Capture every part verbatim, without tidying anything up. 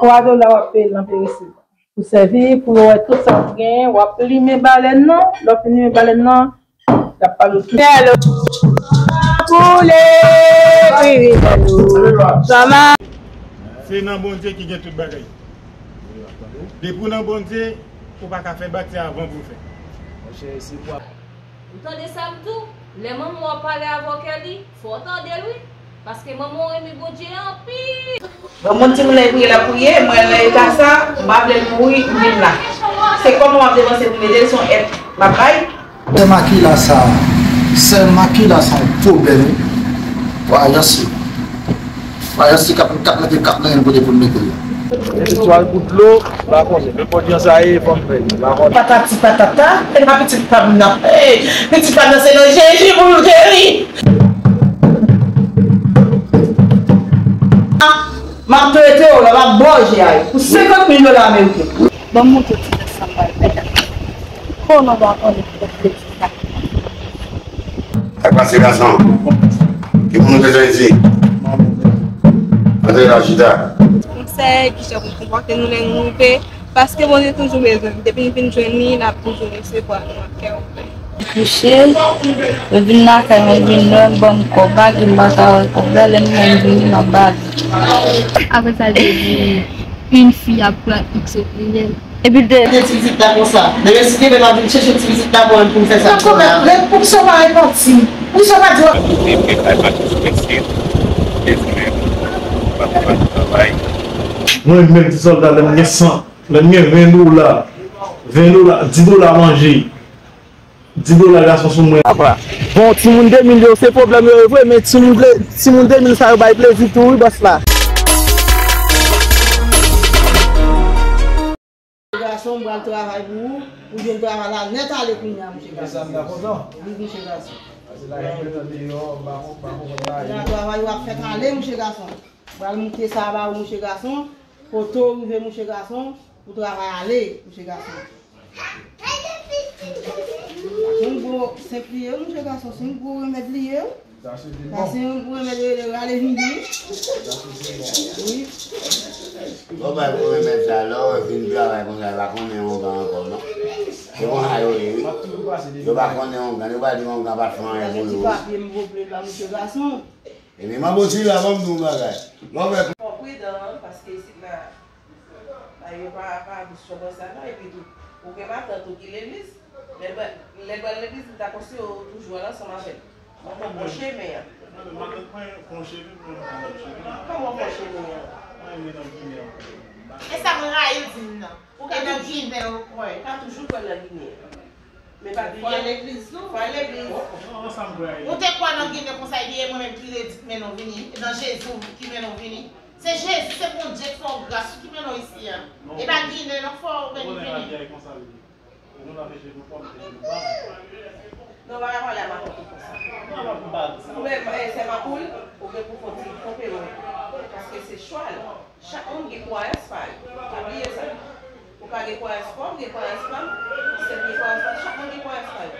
Twa dola w ap peye l nan peresib. Pou sèvi, pou yo wè tout sa w genyen, w ap limen balèn nan. Lè w fin limen balèn nan, y ap pale w tout. Tèlo. Koule, wi, wi, tèlo. Kòman? Se nan Bondye ki gen tout bagay. Depi w nan Bondye, ou pa ka fè batya avan pou w fè. Ou tande sa m di w? Lè manman w ap pale avè w, Kelly, fò w tande l, wi. Paske manman w renmen Bondye anpil. Bon, moun timoun nan priye, l ap priye, mwen nan eta sa, m pa vle l mouri, m vin la. Se kòman m ap depanse pou m ede l, se yon èd m ap bay. Sè Makila sa, sè Makila sa yon pwoblèm, wi. Vwayans li. Vwayans li k ap, k ap mete kap nan yon kote pou l mete l. Etwal pou dlo, m pa konnen. Nenpòt jan sa ye, fò m fè l, m pa konnen. Patati patata, e pa pitit pa m nan. Ey, pitit pa m nan se nan Jezi pou l geri. M ap trete w la, m ap ba w J I pou senkant mil dola ameriken. Ban m montre w ti nèg sa m pral fè la. Konnen w pa konnen ki plezi sa. Sa k pase gason? Ki moun ou bezwen di? Antre la chita. Konsèy, kijan pou konpòte nou lè nou rive, paske Bondye toujou bezwen n. Depi n vin jwenn li, n ap toujou resevwa nou ak kè ouvè. Kouche, yo vin lakay mwen, vin lè m ban m kòb la, gen m pa ka wè kòb la, lè m menm vini, m ap ba li. Apre sa, l te di, une fille a pris X O P L. Epi l te. Te ti pitit la konsa. Demen si Kebe pa vin chèche ti pitit la pou mwen pou m fè sa. Nan kòmè, lè pou sa pa repanti. Pou sa pa di. Mwen te fè kay pa ti mesye, te di men, pa pou pa travay. Mwen menm ti sòlda, lè m gen san, lè m gen ven dola, ven dola, dis dola manje. Dis dola gason sou mwen. Apa. Bon, timoun de mil yo, se pwoblèm yo ye vre, men timoun ple-, timoun de mil sa yo bay plezi tou, wi, bòs la. Gason, m pral travay pou ou, ou jwenn travay la nèt ale kounye a, mouche gason. Wi, mouche gason. Travay w ap fèt ale, mouche gason. M pral moute sa ba ou, mouche gason. Kote w rive, mouche gason, pou travay ale, mouche gason. Se yon gwo senp li ye, mouche gason, se yon gwo remèd li ye. Sa se yon gwo remèd, rele rale vini. Wi. Bon, bay gwo remèd sa, lè w vin travay konsa, yo pa konnen ongan ankò, non. Se konsa yo ye, wi. Yo pa konnen ongan, yo pa di ongan pa t fè anyen pou yo. Ti papye m voye la, mouche gason. Ebyen, manbo Sila, ban m di w yon bagay. Lè w fè. Fò w pridan, paske isit la, la yo pa, pa abitye konsa non, epi tou, ou gen matant ou ki legliz, lè l pral, lè l pral legliz, li ta konseye w toujou al ansanm avè l. Ou pran bon chemen an. Matant mwen pran chemen, mwen pran bon chemen. Kòman w pran chemen an? Mwen renmen nan Ginen anpil. E sa m rayi l di m nan. Ou ka nan Ginen, ou kwè. Ou ka toujou kwè nan Ginen. Men pa bliye. Fò al legliz tou. Fò al legliz. Ou te kwè nan Ginen konsa, epi e mwen menm ki redi k mennen w vini. E nan Jezi ki mennen w vini. Se Jezi, se Bondye k fè w gras, ki mennen w isi a. E pa Ginen non, fò w vini. Non, pa ka pale a matant ou konsa. Ou menm, eh, sè Makoul, ou gen pou fò ti konpere. Paske se chwa l. Chak moun gen kwayans pa yo. Pa bliye sa. Ou ka gen kwayans pa w, m gen kwayans pa m, Sèl gen kwayans pa l, chak moun gen kwayans pa yo.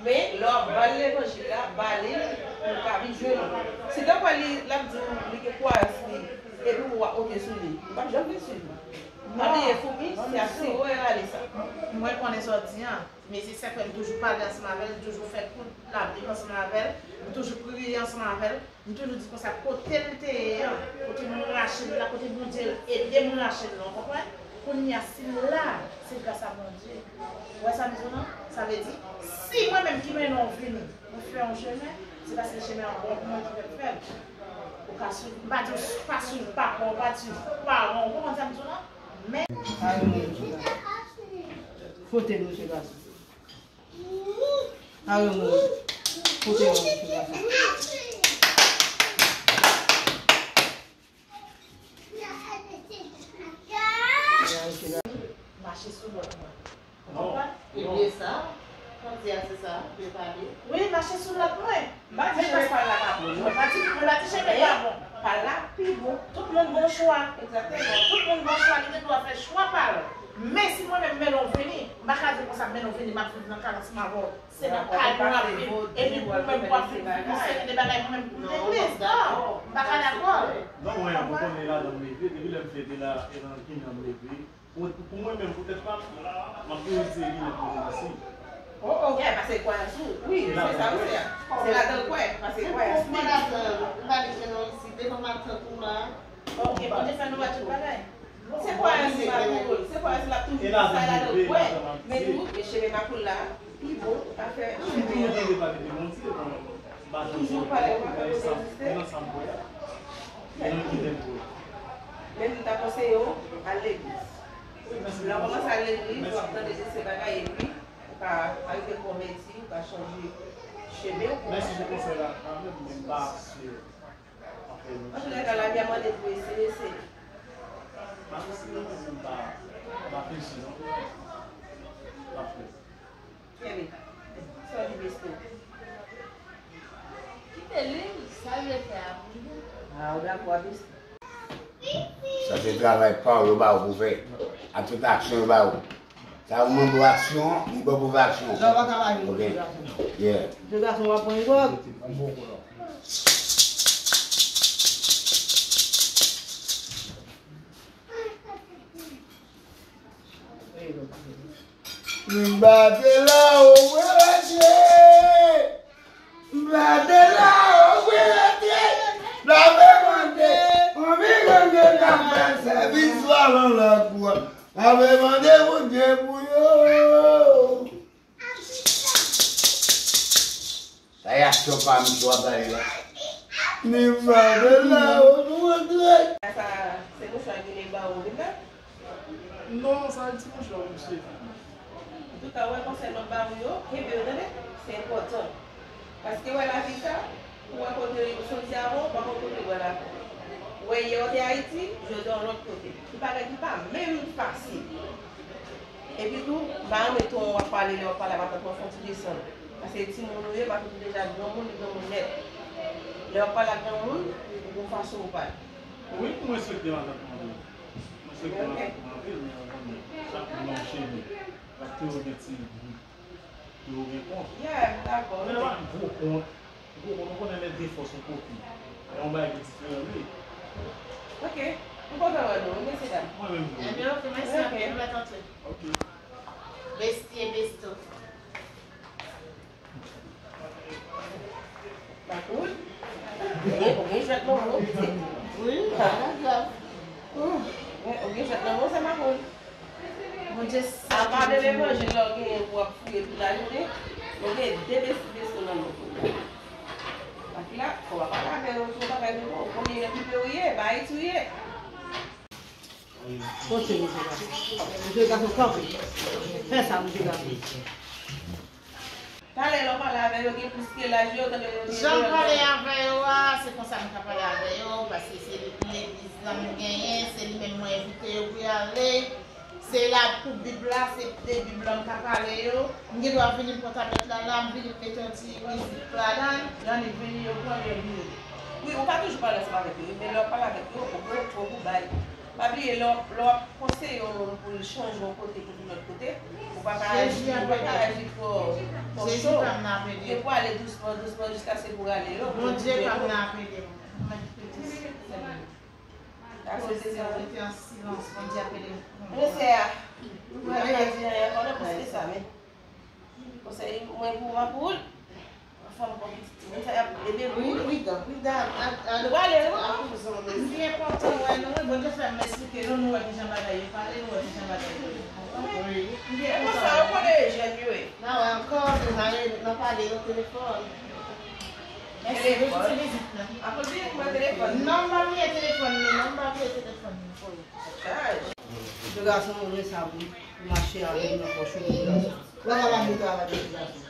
Men, lè w ap ba l levanjil la, ba li l pou l ka vin jwenn ou. Si devan li, l ap di w li gen kwayans li, epi ou ap monte sou li, li p ap janm vin swiv ou. Pa bliye, foumi, se ak siwo yo rale sa. Mwen konnen sa w di an. Mesye Sèfrè, m toujou pale ansanm avè l, m toujou fè kout lavi ansanm avè l, m toujou priye ansanm avè l, m toujou di konsa, kote l te ye an, kote m rache l la, kote Bondye ede m rache l la, w konprann? Kounye a, si l la, se gras a Bondye. Ou wè sa m di w lan? Sa vle di, si mwen menm ki mennen w vini, mwen fè yon chemen, se paske chemen an bon pou mwen ki fè m fè l. Ou ka swiv, m pa di w pa swiv papa w, pa swiv paran w, ou konprann sa m di w lan? Men. Fwote l, mesye gason. Ayo, mwen. Kote yon ti gason. Mache sou lòt mwen. Ou konprann? Ou bliye sa? Kondi a se sa, pou yo pale. Wi, mache sou lòt mwen. M pa di chemen pa l la pa bon. Mwen pa di, mwen pa di chemen pa bon. Pa l la pi bon. Tout moun gon chwa. Egzakteman. Tout moun gon chwa, li gen dwa fè chwa pa l. Men si mwen menm, men nou vini, m pa ka di konsa, men nou vini, m ap viv nan kay la ansanm avè w. Se nan kay nou ap viv, epi ou menm w ap viv, ou seri de bagay, mwen menm pou m legliz. Non, m pa ka dakò. Non, mwen, ou konnen ladan m leve, depi lè m fete la, e nan Kenya m leve. Pou, pou mwen menm, pou tèt pa m, m ap toujou di se Ginen pou mwen osi. Oh, oh. Yeah, paske kwayans ou, wi, se sa ou se a. Se ladan l kwè, paske kwayans li. Mwen ladan l, m pa vin jwenn ou isit, devan matant ou la. Ok, Bondye fè nou wè tout bagay. Se kwayans li, pa pou, se kwayans li, l ap toujou di sa, ladan l kwè. Men tou, e chemen makoul la, pi bon, ou ka fè chemen an. Toujou pale, ou pa fè kote egziste. Menm m ta konseye w al legliz. Lè w kòmanse al legliz, w ap tande de se bagay, epi ou ka arive konvèti, ou ka chanje chemen w. Mèsi pou konsèy la, kanmenm, men m pa si. Antoulèka, lavi a mande pou eseye, eseye. M pa si, non, men m pa, m pa fensi, non. M pa fensi. Kenbe. Sa w di, Besto? Kite li, sa l vle fè a pou li. Ah, ou dakò, Besto? Sa se travay pa w yo ba w pou fè. Ak tout aksyon yo ba w. Sa yo mande w aksyon, li ba w pou fè aksyon. Non, pa travay, ok. Yeah. De gason w ap pran yon dwòg. M pa te la, o mwen rete. M pa te la, o mwen rete. Lave mande, anvi gande k ap fè sèvis swa lan lòt bò. Lave mande Bondye pou yo. Sa e aksyon pa misye w ap gade la. Ni pa de la, ou nou antre. Sa se mouchwa Ginen ba ou, wi, la? Non, sa e ti mouchwa misye. Antouka, wè konsèy m ap ba ou yo, kenbe yo, tande? Se enpòtan. Paske wè lavi sa, ou wè kote ou soti avan, ou pa konn kote ou pral apre. Ou wè yè ou te Ayiti, jodi a ou lòt kote. Ki bagay ki pa menm fasil. Epi tou, m pa renmen ton w ap pale lè w ap pale a matant mwen, fò w ti desann. Paske timoun ou ye, matant ou deja granmoun, li granmoun nèt. Lè w ap pale ak granmoun, ou gon fason ou pale. Wi, m respekte matant mwen anpil. M respekte matant mwen anpil, men ou konnen, chak moun nan yon chemen. L ap toujou gen ti bout pou yo gen kont. Yeah, m dakò. Men lè w ap gwo kont, gwo kont, ou konnen lè defo sou kote. Yon bagay ki diferan, wi. Ok. M kontan wè nou, wi, mesye dam. Mwen menm tou. Ebyen, ok, mèsi anpil. Nou mèt antre. Ok. Bestie, besto. Makoul? Ou gen, ou gen jwèt nan men w, pitit. Wi, pa grav. Ou gen, ou gen jwèt nan men w, se Makoul. Bondye sa. Apa de levanjil la w genyen pou w ap fouye tout lajounen, ou gen de bes-, beso nan men w. Papi la, fò w pa pale avè yo, fò w pa pale avè yo, konnen okipe w ye, ba Ayiti w ye. Pote mesye gason. Mesye gason kanpe. Fè sa, mesye gason. Talè lè w pale avè yo, gen plis ke laj yo, tande yo gen. Jan m pale avè yo a, se konsa m ka pale avè yo, paske se legliz la m genyen, se li menm mwen envite yo pou y ale. Se la pou Bib la, se de Bib la m ka pale yo. M gen dwa vini m pran tablèt la la, m vini m mete yon ti mizik ladan l, y annik vini yo pran yo li. Wi, ou ka toujou pale ansanm avèk yo, wi, men lè w ap pale avèk yo, ou pran twòp ou bay. Pa bliye, lè w, lè w ap konseye yon moun pou l chanje yon kote pou vin lòt kote, ou pa ka aji, ou pa ka aji twò, twò cho. Gen pou ale dousman, dousman, jiskaske pou rale yo. Bondye p ap nan apele m. Mwen ki te di. Aksepte sa. Rete an silans, Bondye ap ede m. Mesye a, mwen pa ka di anyen ankò non, paske sa, men konsèy mwen pou w, Makoul, anfòm pou pitit timoun sa y ap ede pou. Wi, wi, dan, wi, dan, a, a, nou prale, wi. A kouzon, men li enpòtan wè nou, wi, Bondye fè m esplike nou, nou wè kijan bagay yo pale, nou wè kijan bagay yo ye. Wi. Li enpòtan. E konsa, ou konnen jèn yo ye. N a wè ankò, nou ale, n a pale nan telefòn. Mèsi, nou ti vizit la. Apre byen pou mwen telefòn. Non, m pa bliye telefòn li, non, m pa bliye telefòn li. Chaj. Mesye gason, ou renmen sa pou, pou mache avè m nan pòch ou, mesye gason. Ou pa ka pa vin travay, mesye gason.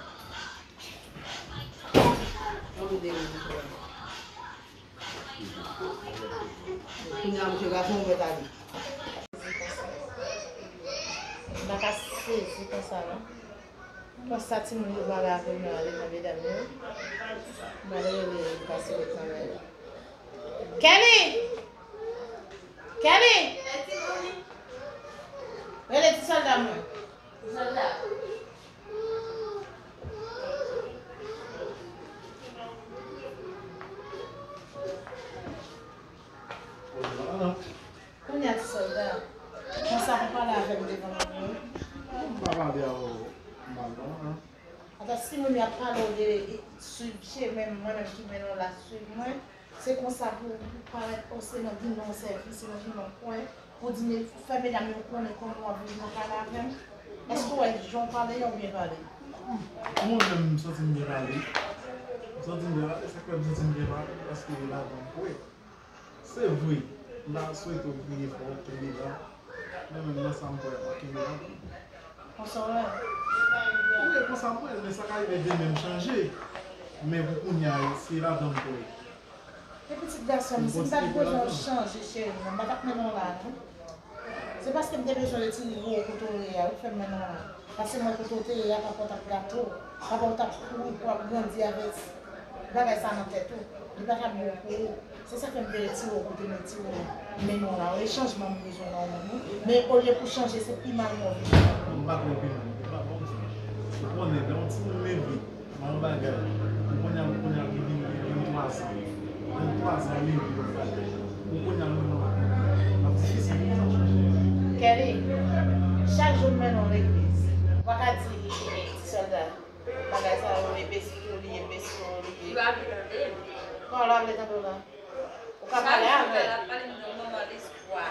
Ann de mesye gason. Kounye a, mesye gason, ou mèt ale. M pa ka sezi konsa, non. Konsa timoun yo pale avè m yo ale nan medam yo. M ale rele pase yo travay la. Kenny! Kenny! Rele ti sòlda mwen. Sòlda. Kounye a ti sòlda, konsa pou pale avè m devan moun yo. M pa pale avè w mal non. Ata si moun yo ap pale w de swiv chemen m, mwen menm ki mennen w la swiv mwen, se konsa pou ou parèt, o se nan vin nan yon sèvis, se nan vin nan yon kwen, pou di men, pou fè medam yo konnen kòman w ap viv nan pale avè m. Èske w wè jan w pale a ou byen pale? Mwen menm m santi m byen pale. M santi m byen pale, sa k fè m santi m byen pale, paske e ladan m kwè. Se vre, m ta swete w priye fò, kenbe la. Men menm nan sa m kwè, m ap kenbe la. Konsa w wè? Wi, konsa m wè l, men sa ka rive demen m chanje. Men pou kounye a, se ladan m kwè. E pitit gason m, si m pa t bezwen w chanje, cheri m, m pa t ap mennen w la, non. Se paske m te bezwen retire w kote w ye a, wi, k fè m mennen w la. Paske m wè kote w te ye a, papa w t ap gate w, papa w t ap kouri pou w ap grandi avèk bagay sa nan tèt ou. Li pa t ap bon pou ou. Se sa fè m te retire w kote m retire w, mennen w la. E chanjman m bezwen nan ou menm, wi. Men olye pou chanje, se pi mal move. M pa t wè pi mal, m pa bon di. Ou konnen, lè yon timoun leve, Yon bagay. Ou konnen, ou konnen li vin, li vin vennntwa zan. Vennntwa zan li vin yon bagay. Ou konnen li vin yon bagay. L ap difisil pou sa chanje. Kelly, chak jou m mennen w legliz. Ou pa ka di ti sòlda bagay sa yo, enbesil ou li ye, enbesil ou li ye. Li pa vle tande m. Kòman l pa vle tande w la? Ou ka pale avè l. Chak jou l ap pale m de manman lespwa.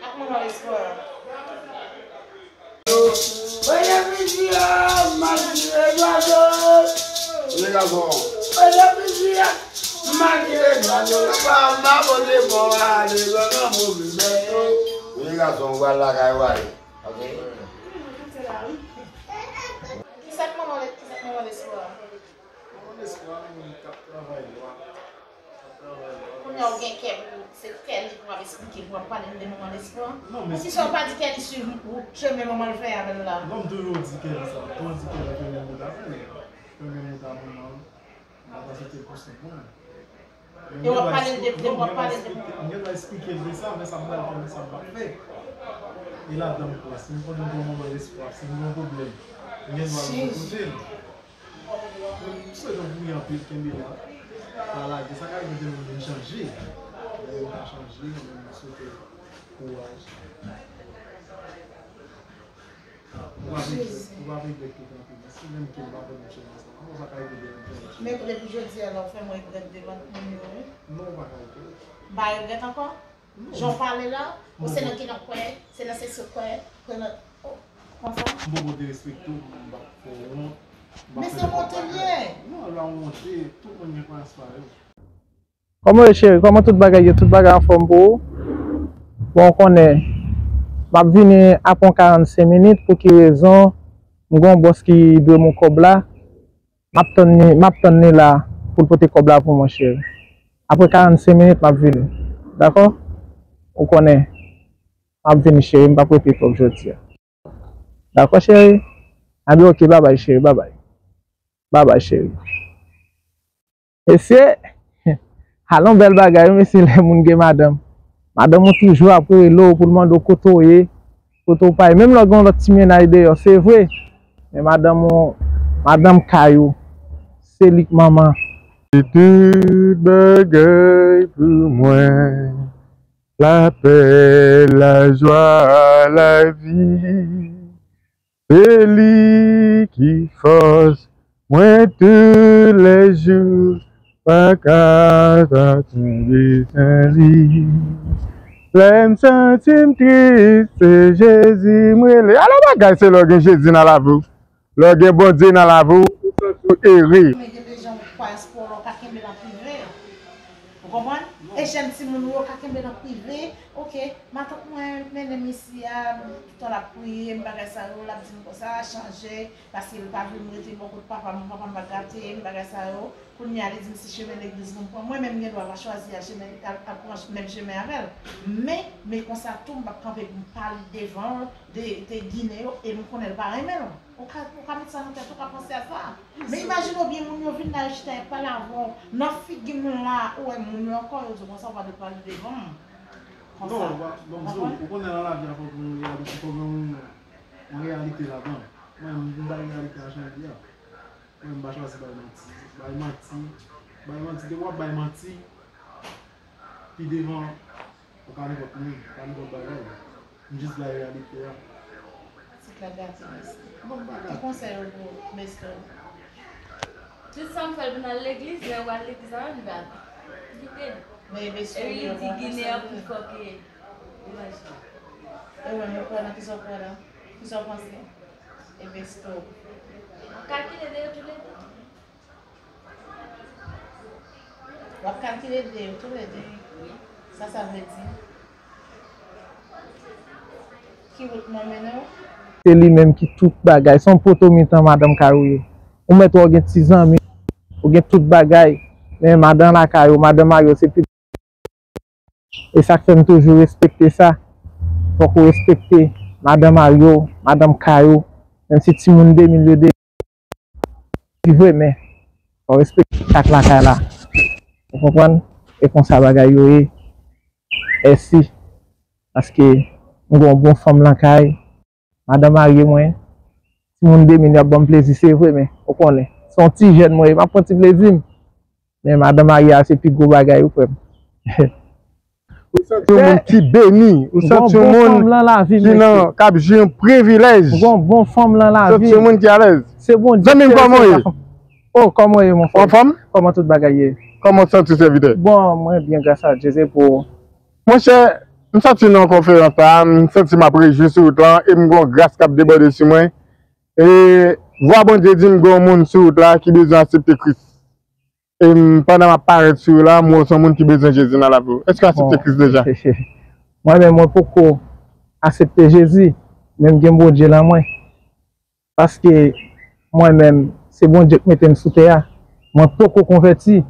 Ak manman lespwa. Oye, fifi a, m ap tire zwazo. Oye, gason. Oye, fifi a, m ap tire zwazo. Papa m pa pote bon ale nan move bèto. Oye, gason, ou pral lakay ou ale. Ok. Kisa k manman, kisa k manman lespwa? Manman lespwa, moun k ap travay dwa. Kounye a ou gen kè pou, se kè li pou w ap esplike, pou w ap pale m de manman lespwa. Non, men poukisa w pa di kè li swiv wout chemen manman l fè avè l la? Non, m toujou di kè li sa. M toujou di kè li fè menm wout avè l. Fè menm wout a manman l. M pa ta site l pou sèt moun. E w ap pale l de, de, w ap pale l de manman. M gen dwa esplike l de sa, men sa m pral fè, men sa m p ap fè. E ladan m kwè, si m konnen m gen manman lespwa, si m gen yon pwoblèm, m gen dwa al bò kote l. M swete w priye anpil, kenbe la. Pa lage, sa ka rive demen vin chanje. Demen vin chanje, men m swete w kouraj. Ou pa regrèt, ou pa regrèt tout anpil. Si menm ke l pa fè menm chèz ansanm, bon, sa ka rive demen vin chanje. Men depi jodi a la, ou fè m regrèt devan moun yo, wi. Non, ou pa ka regrèt. M pa regrèt ankò? Jan w pale la, ou se nan ki nan kwè, se nan seksyon kwè, kwè nan, oh, konsa. M poko derespekte w, m p ap fè w wont, m p ap fè nenpòt bagay. Men se wont li ye. Non, e pa wont, tout moun gen kwayans pa yo. Kòman w ye, cheri? Kòman tout bagay ye? Tout bagay anfòm pou ou? Bon, w konnen, m ap vini apre yon karannsenk minit, pou ki rezon? M gen yon bòs ki dwe m yon kòb la. M ap tann li, m ap tann li la pou l pote kòb la pou mwen, cheri. Apre karannsenk minit, m ap vini. Dakò? Ou konnen. M ap vini, cheri, m p ap rete twòp jodi a. Dakò, cheri? Anben, oke, babay, cheri, babay. Babay, cheri. Mesye, alon bèl bagay, wi, mesye, lè moun gen madanm. Madanm ou toujou ap rele w pou l mande w kote w ye, kote w pa ye. Menm lè w gen yon lòt ti mennaj deyò, se vre. Men madanm ou, madanm kay ou, se li k manman. Se tout bagay pou mwen, lapè, lajwa, lavi. Se li ki fòs mwen toulèjou, pa ka pa tonbe san li. Lè m santi m tris, se Jezi m rele. Alò bagay se lè w gen Jezi nan lavi w. Lè w gen Bondye nan lavi w, ou ere. Men gen de jan ou kwè espwa w ka kenbe nan prive. Ou konprann? E jèn timoun ou yo ka kenbe nan prive. Oke, matant mwen mennen m isi a, toutan l ap priye m, bagay sa yo, l ap di m konsa, chanje, paske l pa vle m rete bò kot papa m, papa m pa gate m, bagay sa yo. Kounye a, li di m se chemen legliz pou m pran. Mwen menm, m gen dwa pa chwazi al chemen, al, al pran menm chemen avè l. Men, men konsa tou, m p ap kanpe pou m pale devan l de, de Ginen yo, e m konnen l pa renmen l. Ou ka, ou ka met sa nan tèt ou, ka panse a sa. Men imajine w byen, moun yo vin la, yo chita, y ap pale avè w. Nan figi moun la, ou wè moun yo ankò, yo di w konsa, w pa dwe pale devan m. Non, w pa, bon, m di w, ou konnen nan lavi a fòk gen yon reyalite, fòk gen yon, yon reyalite ladan. Mwen, m bay reyalite a jan l ye a. Mwen, m pa chwazi bay manti. Bay manti, bay manti, depi w ap bay manti, pi devan, ou ka nenpòt moun, ou ka nenpòt bagay. M jis bay reyalite a. Ti plagati, mèsi. Bon bagay. Ki konsèy ou pou Besto? Tout sa m fè l pou n al legliz, lè w al legliz la menm, li pa vle. Kite l. Men Besto, epi li di Ginen an pi fò ke imaj li. E ou menm, ou kwè nan kisa w kwè la? Kisa w panse? E Besto. W ap kalkile de yo toulede. W ap kalkile de yo toulede. Sa sa vle di? Ki wout mwen mennen w? Se li menm ki tout bagay. Se yon poto mitan madanm kay ou ye. Ou mèt wè w gen ti zanmi, ou gen tout bagay. Men madanm lakay ou, madanm mari w, se pi. E sa k fè m toujou respekte sa. Fòk ou respekte madanm mari w, madanm kay ou, menm si timoun de mil yo de. Ki vre, men fò w respekte kat lakay la. Ou konprann? E konsa bagay yo ye. Mèsi. Paske m gen yon bon fanm lakay. Madanm marye mwen. Timoun de mil y ap ban m plezi, se vre, men ou konnen. Se yon ti jèn mwen ye, m ap pran ti plezi m. Men madanm marye a, se pi gwo bagay, wi, frè m. Ou santi yon moun ki beni. Ou santi yon moun ki nan, k ap jwi yon privilèj. Ou gon bon fanm lan lavi. Ou santi yon moun ki alèz. Se Bondye ki fè sa. Zanmi m, kòman w ye? Oh, kòman w ye, mon frè? Ou anfòm? Kòman tout bagay ye? Kòman w santi w, sèvitè? Bon, mwen byen, gras a Dye, se pou. Monchè, m sòti nan konferans la, m santi m ap rejwi sou wout lan, e m gon gras k ap debòde sou mwen. E vwa Bondye di m gon moun sou wout la ki bezwen aksepte Kris. E m, pandan m ap parèt sou yo la, m wè w se yon moun ki bezwen Jezi nan lavi w. Èske w aksepte Kris deja? Mwen menm, mwen poko aksepte Jezi, men m gen Bondye nan mwen. Paske mwen menm, se Bondye k mete m sou tè a. Mwen poko konvèti,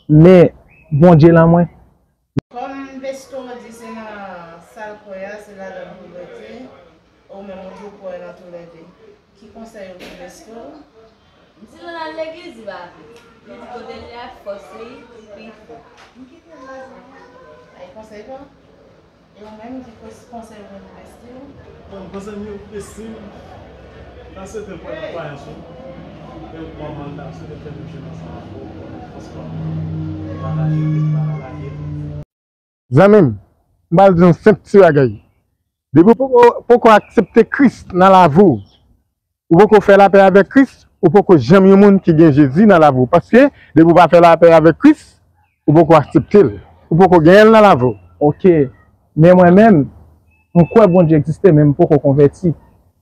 men Bondye nan mwen. Kòm Besto di se nan sa l kwè a, se ladan l pou l rete, ou menm ou tou kwè nan toulède. Ki konsèy ou pou Besto? M di l al legliz, li pa vle. Li di kote l ye a fòs li pi fò. M kite l la. Ay, konsèy pa? E ou menm, ki kons-, konsèy ou pou Besto? Bon, konsèy m yo pou Besto, ta swete l kwè nan kwayans ou. E ou manman l ta swete fè menm chemen ansanm avè w. Paske w pa lage, w pa lage. Zanmi m, m pral di yon senp ti bagay. Depi w poko, poko aksepte Kris nan lavi w, ou poko fè lapè avèk Kris, ou poko janm yon moun ki gen Jezi nan lavi w. Paske, depi w pa fè lapè avèk Kris, ou poko aksepte l. Ou poko genyen l nan lavi w. Ok. Men mwen menm, m kwè Bondye egziste, men m poko konvèti.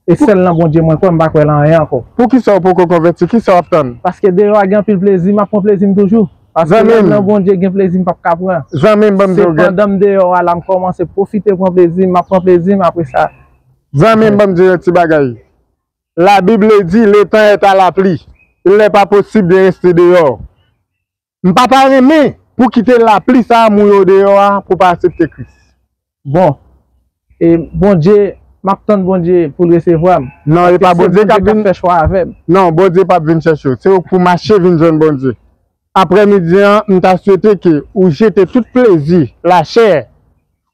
E sèl nan Bondye mwen kwè, m pa kwè nan anyen ankò. Poukisa w poko konvèti? Kisa w ap tann? Paske deyò a gen anpil plezi, m ap pran plezi m toujou. Paske lè m nan Bondye, gen plezi m p ap ka pran. Zanmi m, ban m di w, gen. Se pandan m deyò a la, m kòmanse pwofite pran plezi m, m ap pran plezi m apre sa. Zanmi m, ban m di w yon ti bagay. Labib li di, le temps est à la pluie. Il n'est pas possible de rester dehors. M pa ta renmen pou kite lapli sa a mouye w deyò a pou w pa aksepte Kris. Bon, e Bondye, m ap tann Bondye pou l resevwa m. Non, e pa Bondye k ap vin fè chwa avè m. Non, Bondye p ap vin chèche w. Se ou k pou mache vin jwenn Bondye. Aprèmidi an, m ta swete ke ou jete tout plezi lachè,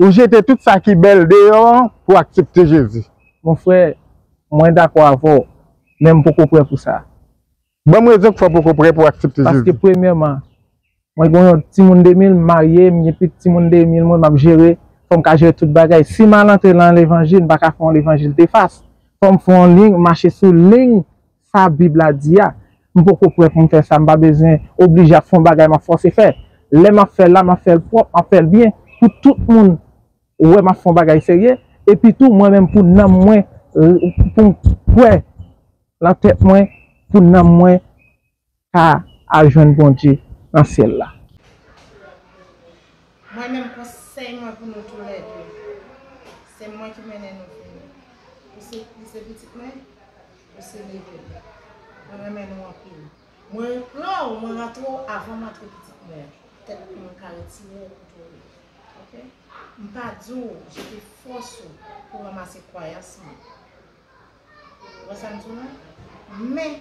ou jete tout sa ki bèl deyò an pou w aksepte Jezi. Mon frè, mwen dakò avè w, men m poko prè pou sa. Ban m rezon k fè w poko prè pou w aksepte Jezi. Paske premyèman, mwen gen yon timoun de mil, m marye, m gen pitit timoun de mil mwen, m ap jere, fò m ka jere tout bagay. Si m al antre nan levanjil, m pa ka fè yon levanjil defas. Fò m fè yon liy, m mache sou liy sa Bib la di a. M poko prè pou m fè sa, m pa bezwen oblije ap fè yon bagay m ap fòse fè. Lè m ap fè l la, m ap fè l pwòp, m ap fè l byen, pou tout moun wè m ap fè yon bagay serye, epi tou mwen menm pou nanm mwen, pou m kwè nan tèt mwen, pou nanm mwen ka al jwenn Bondye nan syèl la. Mwen menm, konsèy mwen pou nou toulède, se mwen ki mennen nou vini. Ou se, ou se pitit mwen, ou se neve m. Mwen renmen nou anpil. Mwen pran w, mwen rantre w avan m antre pitit mwen. Petèt pou mwen ka retire w kote w ye. Ok? M pa di w jete fòs ou pou ranmase kwayans mwen. Ou wè sa m di w la? Men,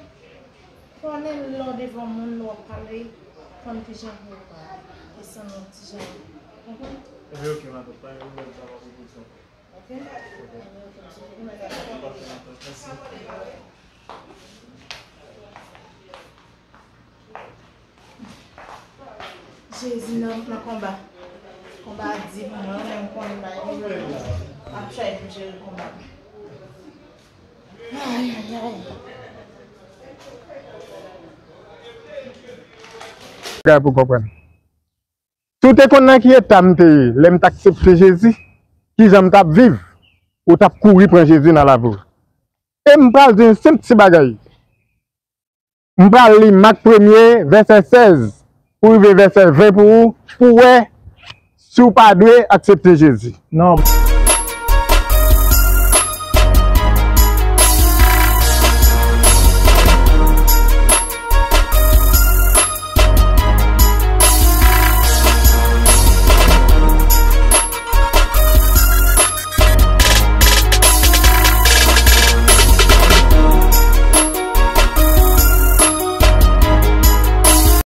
konnen lè w devan moun, lè w ap pale, konn kijan pou w pale. E sanble yon ti jan Ebyen, ok, matant, pa gen pwoblèm, sa va pou tout sa. Ok. Ebyen, ok, misye, pou mwen, sa va. Pase, matant, mèsi. Jezi nan, nan konba. Konba a di pou mwen, mwen m konn bay pwoblèm. M ap try pou jere konba. Ay, ay, ay. Bagay pou konprann. Si w te konn nan ki eta m te ye lè m t aksepte Jezi, kijan m t ap viv, ou t ap kouri pran Jezi nan lavi w. E m pral di yon senp ti bagay. M pral li Mak premye, vèsè sèz, pou rive vèsè ven pou ou, pou w wè si w pa dwe aksepte Jezi. Non.